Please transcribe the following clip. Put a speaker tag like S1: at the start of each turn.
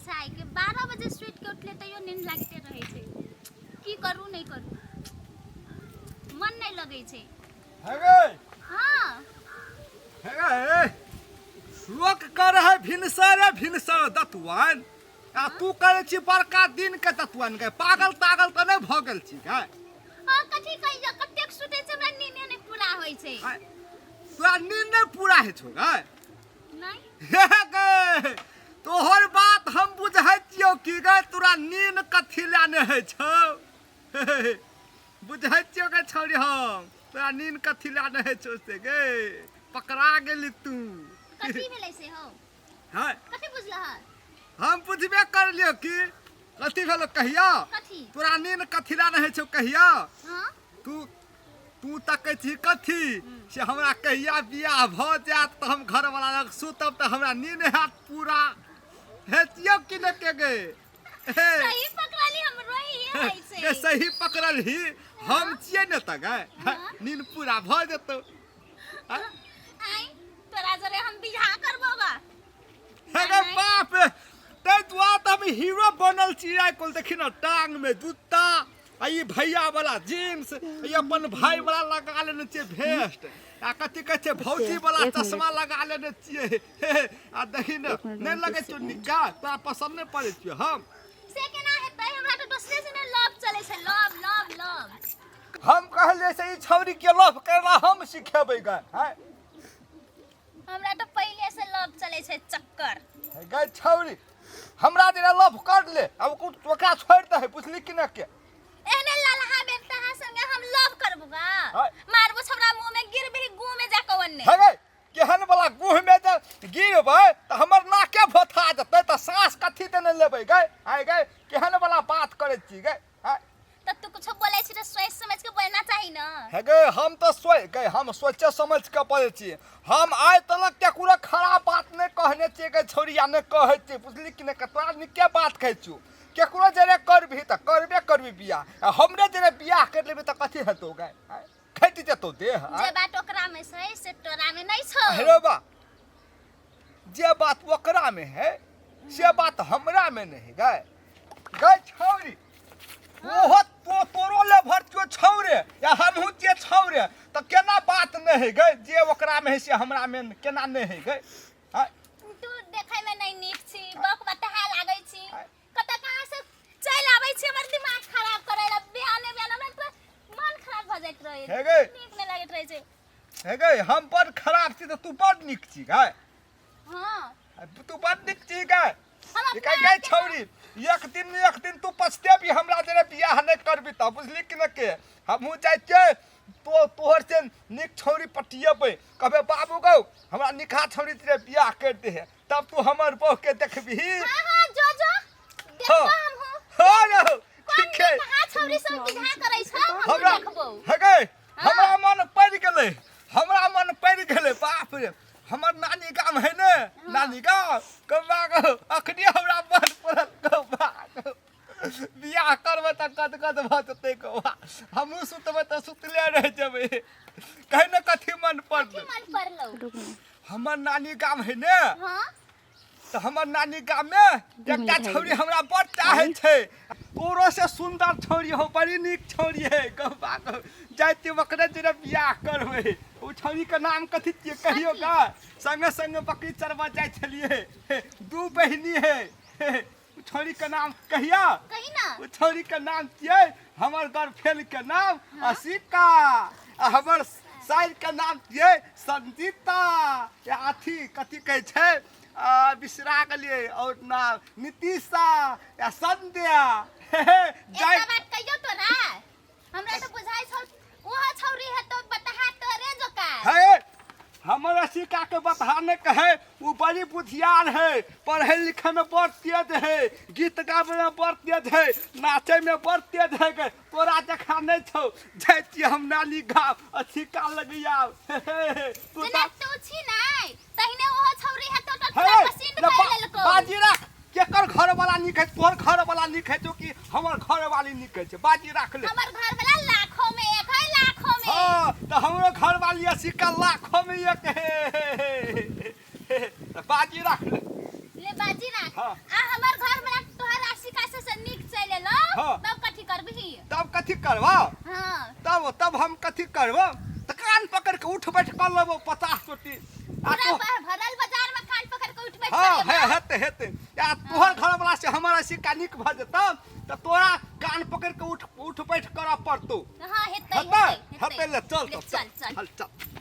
S1: छै आइके। 12 बजे सुति के उठले तैयो नींद लागिते रहै छै। की करू नहि करू, मन नहि लगै छै।
S2: हे गे।
S1: हाँ।
S2: हे गे, लोक करे है भिनसरे भिनसर दतुआन आ तू करे छी बड़का दिन के दतुआन गे। पागल तागल तऽ नहि भऽ गेल छी गे?
S1: हाँ, कथी कहियो, कतेक सुतै छै, हमरा नींदे नहि पूरा होइ छै।
S2: आय, तोरा नींद नहि पूरा होइ छौ गे?
S1: नहि।
S2: हे गे, तोहर बात हम बुझै छियौ की गे, तोरा नींद कथी लए नहि होइ छौ। हे, बुझै छियौ गे छौड़ी हम, तोरा नींद कथी लए नहि होइ छौ से। गे, पकड़ा गेली तू।
S1: कथी भेलै से हौ?
S2: हाँ।
S1: कथी बुझलह?
S2: हम बुझबे करलियौ कि कथी भेलो, कहिया।
S1: कथी?
S2: तोरा नींद कथी लए नहि होइ छौ, कहिया।
S1: हाँ।
S2: तू तू तकै छी कथी से, हमरा कहिया बियाह भऽ जायत तऽ हम घरवाला लग सुतब तऽ हमरा नींद हैत पूरा। हेतियौ कि नहि के गे? हे।
S1: सही पकड़ली, हमरो ही होइ छै।
S2: गे, सही पकड़ल ही हम छियै ने तऽ गे नींद पूरा भऽ जेतौ।
S1: आइ तोरा जरे हम बियाह करबो गा।
S2: हे गे बाप रे, ताहि दुआरे तऽ हम हीरो बनल छी आइ काल्हि। देखी ने, टांग में जूता आ ई भैया वाला जींस, ई अपन भाई वाला लगा लेने छियै भेस्ट आ कथी कहै छै, भौजी वाला
S3: एक मिनट।
S2: चश्मा लगा लेने छियै। हे, आ देखी ने।
S3: एक मिनट,
S2: नहि लगै
S3: 29
S2: छौ
S3: सेकेंड।
S2: निका? तोरा पसंद नहि पड़ै छियौ हम?
S1: से केना हेतै? हमरा तऽ दोसरे से ने लव चलै छै, लव लव लव।
S2: हम कहलियै से ई छौरी के लव करला हम सिखेबै गे। हैं?
S1: हमरा तऽ पहिले से लव चलै छै चक्कर।
S2: गै छौरी, हमरा जेना लव कर ले, अब ओकरा छोड़ि दे, बुझली कि नहि के?
S1: एहने ललहा बेटा संगे हम लव करबो गा?
S2: हाय।
S1: मारबो छौड़ा मुंह में, गिरबही गुह में जा कऽ ओन्ने।
S2: हे गै, केहन वाला गुह में जे गिरबै तऽ हमर नाके भोथा जेतै तऽ साँस कथी देने लेबै गै? आइ गै, केहन वाला बात करै छी गै? आँय?
S1: तऽ तू कुछो बोलै छी तऽ सोचि समझ के बोलना चाही न।
S2: हे गै, हम तऽ सोच गै, हम सोचे समझ के बजै छी। हम आइ तलक केकरो खराब बात नहि कहने छियै गै छौड़िया, नहि कहै छियै, बुझली कि नहि? तोरा नीके बात कहै छियौ। केकरो जरे करबही तऽ करबे करबी बियाह, आ हमरे जरे बियाह करि लेबही तऽ कथी हेतौ गै? आँय? खटि जेतौ देह, आँय?
S1: जे बात ओकरा में छै से तोरा में नहीं छौ।
S2: हेरो बा, जे बात ओकरा में है से बात हमरा में नहीं है गै। गै छौरी, ओहो तो तोरो ले भरतियो छौरे या हमहूँ जे छौरे तऽ केना बात नहि है गै? जे ओकरा में है से हमरा में केना नहि है गै? आँय?
S1: तू देखै में नहीं नीक छी, बक बतहा लागै छी, कतऽ कहाँ से चलि आबै छी हमर दिमाग खराब करै ला। बिहाने बिहान हमरा तऽ मन खराब भऽ जाइत रहै।
S2: हे गै।
S1: नीक नहि लागैत रहै छै।
S2: हे गै, हम बड़ खराब छी तऽ तू बड़ नीक छी गै।
S1: हाँ।
S2: तू बड़ नीक छी गै।
S1: हम अपना
S2: गै गै
S1: आपके
S2: छौरी, एक दिन ने एक दिन तू पछतेबी हमरा जरे बियाह नहि करबी तऽ, बुझली कि नहि के? हमहूँ जाइ छियै तो तोहर से नीक छौरी पटियेबै, कहबै बाबू गौ, हमरा निकहा छौरी तेरे बियाह कर दे है, तब तू हमर बहू के देखबही।
S1: हाँ हाँ, जो जो, देखबो हमहूँ।
S2: हाँ रहो।
S1: कोन
S2: ठीक है।
S1: कहाँ छौरी सब बियाह करै छै, हमहूँ
S2: हमरा
S1: देखबो।
S2: हे गै, हमरा मन पड़ि गेलै, हमरा मन पड़ि गेलै। बाप रे, हमर नानी गाम है ने, नानी गाम कौआ गौ, अखनी हमरा मन पड़ल कौआ गौ। बियाह करबै तऽ कद कद भऽ जेतै कौआ, हमहूँ सुतबै तऽ सुतले रहि जेबै। कहि ने कथी मन
S1: कथी
S2: पड़लै?
S1: मन पड़लौ?
S3: रुक ना।
S2: हमर नानी गाम है ने,
S1: हाँ।
S2: तऽ हमर नानी गाममे
S3: दू
S2: एकटा
S3: मिनट भए
S2: छौरी
S3: गेलै।
S2: हमरा बड़ चाहै छै। तोरो से सुन्दर छौरी हो, बड़ी नीक छौरी है गौबा गौ। जाइ छियै ओकरे जरे बियाह करबै। ओ छौरीके नाम कथी छियै कहियो गा? संगे संगे बकरी चरबऽ जाइ छलियै, दू बहिनी है। ओ छौरीके नाम कहिया?
S1: कही ना।
S2: ओ छौरीके नाम छियै हमर गर्लफ्रेंड के नाम अशिका आ हमर साइर के नाम छियै संजीता या अथी कथी कहै छै, आ, बिसरा गेलियै और नाम, नीतीशा या संध्या। हे हे, जाइ।
S1: एकटा बात कहियो तोरा, हमरा तऽ बुझाइ छौ ओहो छौरी हेतौ बतहा तोरे जोका।
S2: है, हमर अशिका के बतहा नहि कहे, ओ बड़ी बुधियार है, पढ़े लिखे में बड़ तेज है, गीत गाबे में बड़ तेज है, नाचे में बड़ तेज है गे। तोरा देखा नहि छौ। जाइ छियै हम नानी गाम, अशिका लग आब। हे, हे, हे, तू
S1: जेना
S2: तऽ
S1: तू छी नै तहिने ओहो छौरी हेतौ तऽ
S2: हे,
S1: तोरा पसिन
S2: ले
S1: कर लेलकौ।
S2: बाजी राख, केकर घर वाला नीक है? तोहर घर वाला नीक है तो कि हमर घर वाली नीक है छै? बाजी राख ले।
S1: हमर घर वाला लाखों में एक है, लाखों में।
S2: हाँ, तऽ हमरो घर वाली अशिका लाखों में एक है। तऽ बाजी राख ले।
S1: ले बाजी राख।
S2: हाँ।
S1: आ हमर घर
S2: करबो।
S1: हाँ।
S2: तब तब हम कथी करबो? तऽ कान पकड़ के उठ बैठ कर लेबो 50 चोटी। आ
S1: पूरा
S2: तो
S1: भरल बाजार में कान पकड़ के उठ बैठ
S2: हाँ
S1: करेबो।
S2: हे हेते हेते या तोहर घर वाला से हमारा सिक्का नीक भऽ जेतौ तऽ तोरा कान पकड़ के उठ उठ बैठ करऽ पड़तौ।
S1: हाँ, हेतै।
S2: हेतै।
S1: हेतै।
S2: हेतै, ले चल।
S1: ले
S2: तब
S1: चल चल।
S2: चल चल।